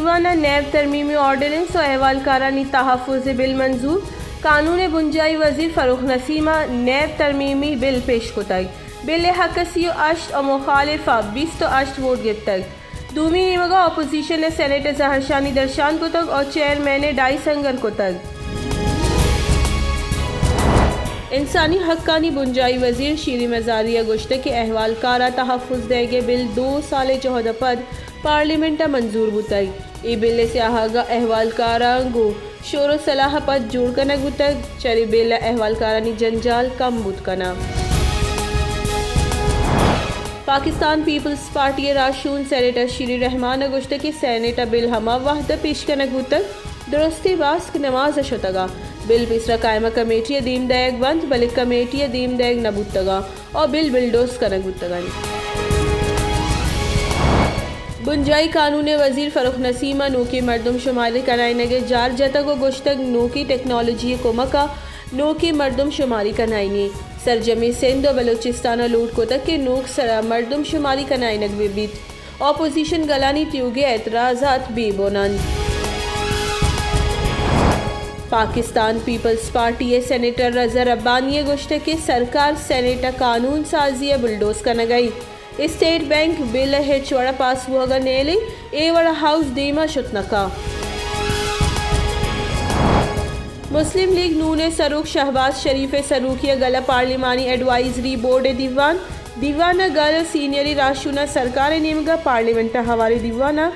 ءَ نیب ترمیمی آرڈیننس ءُ احوالکارانی تحفظ بل منظور، قانون ءِ بنجاہی وزیر فرخ نسیم ءَ نیب ترمیمی بل پیش کتگ۔ بل ءِ حق ءَ سی ءُ ہشت ءُ مخالف ءَ بیست ءُ ہشت ووٹ گپتگ۔ دومی نیمگ ءَ اپوزیشن ءِ سینیٹر زہرشانی درشان کتگ ءُ چیئرمین ءِ ڈائی سنگر کتگ۔ انسانی حقانی بنجاہی وزیر شیریں مزاری ءَ گوشتگ کہ احوالکار ءِ تحفظ دئیگ ءِ بل دو سال ءِ جہد ءَ پد پارلیمنٹ ءَ منظور بوتگ۔ اے بل ءِ سیاہگ ءَ احوالکاراں گوں شور ءُ صلاح ءَ پد جوڑ کنگ بوتگ، چرے بل ءَ احوالکارانی جنجال کم بوت کناں۔ پاکستان پیپلز پارٹی ءِ راہشون سینیٹر شیریں رحمان ءَ گوشتگ کہ سینیٹ ءَ بل ہما وہد ءَ پیش کنگ بوتگ، درستیں باسک نماز ءَ شتگ ءَ۔ بل پیسرا قائمہ کمیٹی ءَ دیم دئیگ بنت، بلے کمیٹی ءَ دیم دئیگ نہ بوتگ ءَ۔ ءُ بل بلڈوز کنگ بوتگ اَنت۔ بنجاہی قانون ءِ وزیر فرخ نسیم ءَ نوکیں مردم شماری کنائینگ ءِ جار جتگ ءُ گوشتگ، نوکیں ٹیکنالوجی ءِ کمک ءَ نوکیں مردم شماری کنائینی۔ سرجمیں سندھ ءُ بلوچستان ءَ لوٹ کتگ کہ نوک سر ءَ مردم شماری کنائینگ بہ بیت۔ اپوزیشن گلانی تیوگیں اعتراضات بے بن اَنت۔ پاکستان پیپلز پارٹی ءِ سینیٹر رضا ربانی ءَ گوشتگ کہ سرکار سینیٹ ءَ قانون سازی ءَ بلڈوز کنگ ءَ اِنت۔ اسٹیٹ بینک بل ءِ ہچ وڑ ءَ پاس بوہگ ءَ نیل اِنت، اے وڑ ءَ ہاؤس دیم ءَ شت نہ کنت۔ مسلم لیگ نون ءِ سروک شہباز شریف ءِ سروکی ءَ گل ءَ پارلیمانی ایڈوائزری بورڈ ءِ دیوان، دیوان ءَ گل ءُ سینئریں راہشوناں سرکار ءِ نیمگ ءَ پارلیمنٹ ءَ ہواریں دیوان ءَ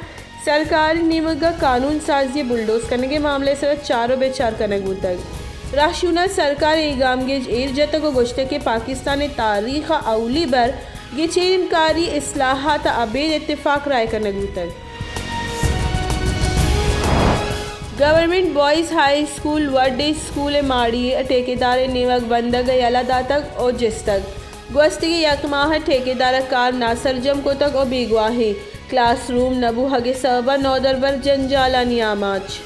سرکار ءِ نیمگ ءَ قانون سازی ءِ بلڈوز کنگ ءِ معاملہ ءِ سرا چار ءُ بچار کنگ بوتگ۔ راہشوناں سرکار ءِ اے گامگیج ایر جتگ ءُ گوشتگ کہ پاکستان ءِ تاریخ ءَ اولی بر گچین کاری اصلاحات ءَ ابید اتفاق رائے کنگ بوتگ۔ Government boys high school would day school ءِ ماڑی ءِ ٹھیکیدار ءِ نیمگ بندگ ءَ یلہ داتگ ءُ جستگ۔ گوستگیں یک ماہ ءَ ٹھیکیدار ءَ کار ناسرجم کتگ ءُ بیگواہیں کلاس روم نہ بوہگ ءِ سبب ءَ نودربر جنجالانی آماچ۔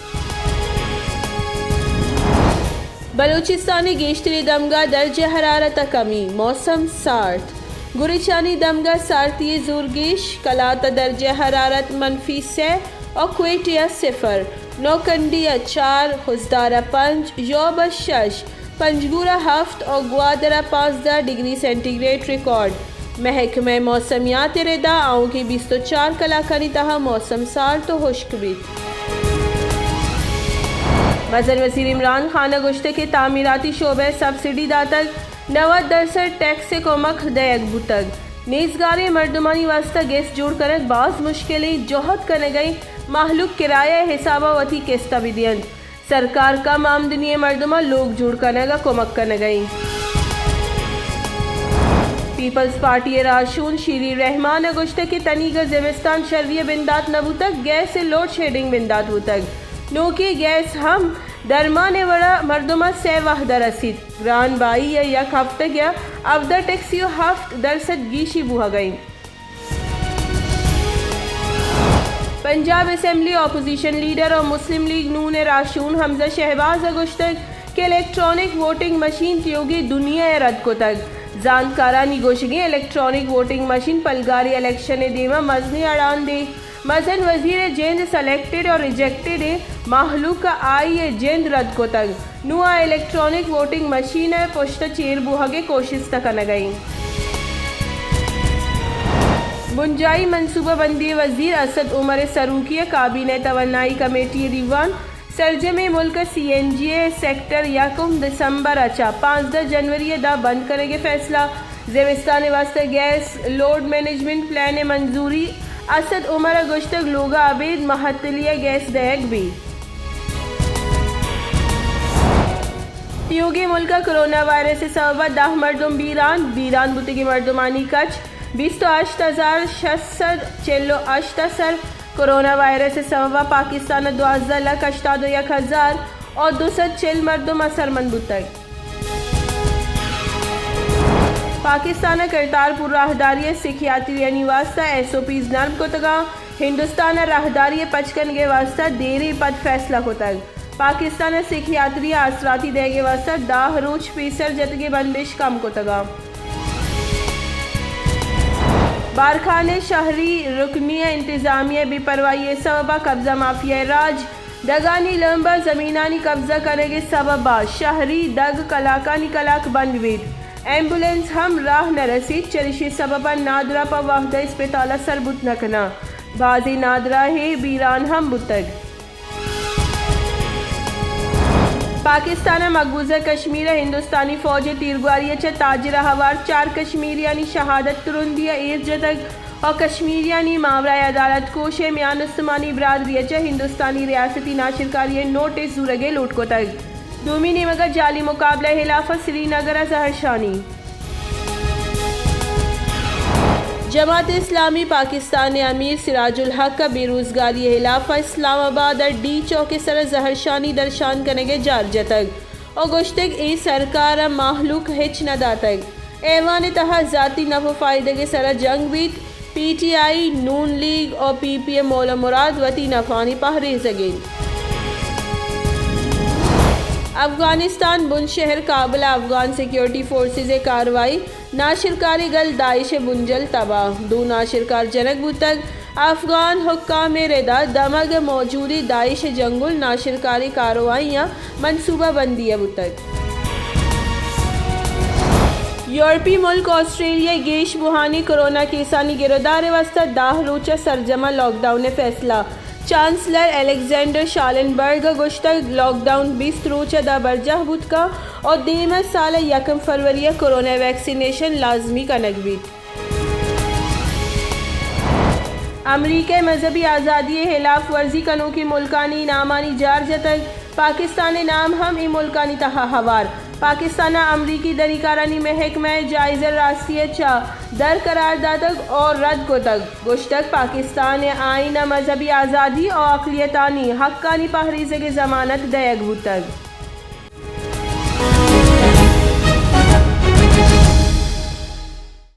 بلوچستان ءِ گیشتریں دمگ ءَ درجہ حرارت ءَ کمی، موسم سارت۔ گریچانی دمگ ءَ سارتی ءِ زور گیش، کلات ءَ درجہ حرارت منفی سے ءُ کوئٹہ ءَ صفر، نوکنڈی ءَ چار، خضدار ءَ پنچ، ژوب ءَ شش، پنجگور ءَ ہفت ءُ گوادر ءَ پانزدہ ڈگری سینٹی گریڈ ریکارڈ۔ محکمہ موسمیات ءِ ردا آؤکیں بیست ءُ چار کلاکانی تہا موسم سارت ءُ ہشک بیت۔ مزن وزیر عمران خان ءَ گوشتگ کہ تعمیراتی شعبہ ءَ سبسڈی داتگ، نود درسد ٹیکس ءِ کمک دئیگ بوتگ۔ نیزگاریں مردمانی واستہ گیس جوڑ کنگ باز مشکل اِنت، جہد کنگ ءَ اِنت، مہلوک کرایہ ءِ حساب ءَ وتی کست ءَ بدینت۔ سرکار کم آمدنی ءِ مردماں لوگ جوڑ کنگ ءَ کمک کنگ ءَ اِنت۔ پیپلز پارٹی ءِ راہشون شیریں رحمان ءَ گوشتگ کہ تنیگہ زمستان شری ءِ بندات نہ بوتگ، گیس ءِ لوڈ شیڈنگ بندات بوتگ۔ نوکیں گیس ہم درمان ءِ وڑ ءَ مردماں سئے وہد ءَ رسیت۔ گران بہائی ءَ یک ہفتگ ءَ ہبدہ ٹیکسی ءُ ہفت درسد گیشی بوہگ ءَ اِنت۔ پنجاب اسمبلی اپوزیشن لیڈر ءُ مسلم لیگ نون ءِ راہشون حمزہ شہباز ءَ گوشتگ کہ الیکٹرانک ووٹنگ مشین تیوگیں دنیا ءَ رد کتگ۔ زانتکارانی گوشگ اِنت الیکٹرانک ووٹنگ مشین پلگاری الیکشن ءِ دیم ءَ مزنیں اڑاندے۔ مزن وزیر ءِ جند سلیکٹڈ ءُ ریجیکٹڈ اِنت، مہلوک ءَ آئی ءِ جند رد کتگ۔ نوں آ الیکٹرانک ووٹنگ مشین ءِ پشت ءَ چیر بوہگ ءِ کوشست ءَ کنگ ءَ اِنت۔ بنجاہی منصوبہ بندی ءِ وزیر اسد عمر ءِ سروکی ءَ کابینہ ءِ توانائی کمیٹی ءِ دیوان، سرجمیں ملک ءَ سی این جی ءِ سیکٹر یکم دسمبر ءَ چہ پانزدہ جنوری ءَ داں بند کنگ ءِ فیصلہ۔ زمستان ءِ واستہ گیس لوڈ مینجمنٹ پلان ءِ منظوری۔ اسد عمر ءَ گوشتگ لوگ ءَ ابید مہتلی ءَ گیس دئیگ بیت۔ تیوگیں ملک ءَ کرونا وائرس ءِ سبب ءَ دہ مردم بیران، بیران بوتگیں مردمانی کچ بیست ءُ ہشت ہزار شش سد چل ءُ ہشت ءَ سر۔ کرونا وائرس ءِ سبب ءَ پاکستان ءَ دوازدہ لکھ ہشتاد ءُ یک ہزار ءُ دو سد چل مردم اثرمند بوتگ۔ پاکستان ءَ کرتارپور راہداری ءِ سیکھ یاتریانی واستہ ایس او پیز نرم کتگ اَنت۔ ہندوستان ءَ راہداری ءِ پچ کنگ ءِ واستہ دیریں پد فیصلہ کتگ۔ پاکستان ءَ سیکھ یاتری ءَ آسراتی دئیگ ءِ واستہ دہ روچ پیسر جتگیں بندش کم کتگ اَنت۔ بارکھان ءِ شھری رکنی ءِ انتظامیہ ءِ بے پرواھی ءِ سبب ءَ قبضہ مافیا ءِ راج، ڈگانی لمب ءَ زمینانی قبضہ کنگ ءِ سبب ءَ شھری ڈگ کلاکانی کلاک بند بیت، ایمبولینس ھم راہ نہ رسیت، چریشی ءِ سبب ءَ نادراہ پہ وھد ءَ اسپتال ءَ سر بوت نہ کناں، بازیں نادراھے بیران ھم بوتگ۔ پاکستان ءَ مقبوضہ کشمیر ءَ ھندوستانی فوج ءِ تیرگواری ءَ چہ تاجر ءَ ھوار چار کشمیریانی شھادت ترندی ءَ ایر جتگ ءُ کشمیریانی ماورا ءَ عدالت کوش ءِ میان استمانی برادری ءَ چہ ھندوستانی ریاستی ناشرکاری ءِ نوٹس زورگ ءِ لوٹ کتگ۔ دومی نیمگ ءَ جعلی مقابلہ ءِ ھلاف ءَ سری نگر ءَ زھرشانی۔ جماعت اسلامی پاکستان ءِ امیر سراج الحق ءَ بے روزگاری ءِ ھلاف ءَ اسلام آباد ءَ ڈی چوک ءِ سر ءَ زھرشانی درشان کنگ ءِ جار جتگ ءُ گوشتگ، اے سرکار ءَ مھلوک ھچ نہ داتگ، ایوان ءِ تہ ءَ ذاتی نپ ءُ فائدگ ءِ سر ءَ جنگ بیت، پی ٹی آئی، نون لیگ ءُ پی پی ءِ مول ءُ مراد وتی نفانی پھریزگ اِنت۔ افغانستان، بنشھر کابل ءَ افغان سیکورٹی فورسز ءِ کاروائی، ناشرکاری گل داعش ءِ بنجل تباہ، دو ناشرکار جنگ بوتگ۔ افغان حکام ءِ رد ءَ دمگ ءَ موجودیں داعش ءِ جنگل ناشرکاری کاروائیاں منصوبہ بندی ءَ بوتگ۔ یورپی ملک آسٹریلیا ءِ گیش بوھانی کرونا کیسانی گرودار ءِ واستہ دہ روچ ءَ سرجم ءَ لاک ڈاؤن ءِ فیصلہ۔ چانسلر الیگزینڈر شالنبرگ ءَ گوشتگ، لاک ڈاؤن بیست روچ ءَ داں برجاہ بوت کنت ءُ دیم ءِ سال ءِ یکم فروری ءَ کرونا ویکسینیشن لازمی کنگ بیت۔ امریکہ ءَ مذھبی آزادی ءِ ھلاف ورزی کنوکیں ملکانی نامانی جار جتگ، پاکستان ءِ نام ھم اے ملکانی تہ ءَ ھوار۔ پاکستان ءَ امریکی دھنیکارانی محکمہ ءِ جائزہ راستی ءَ چہ در قرار داتگ ءُ رد کتگ، گوشتگ، پاکستان ءِ آئین ءَ مذھبی آزادی ءُ اقلیتانی حقانی پھریزگ ءِ ضمانت دئیگ بوتگ۔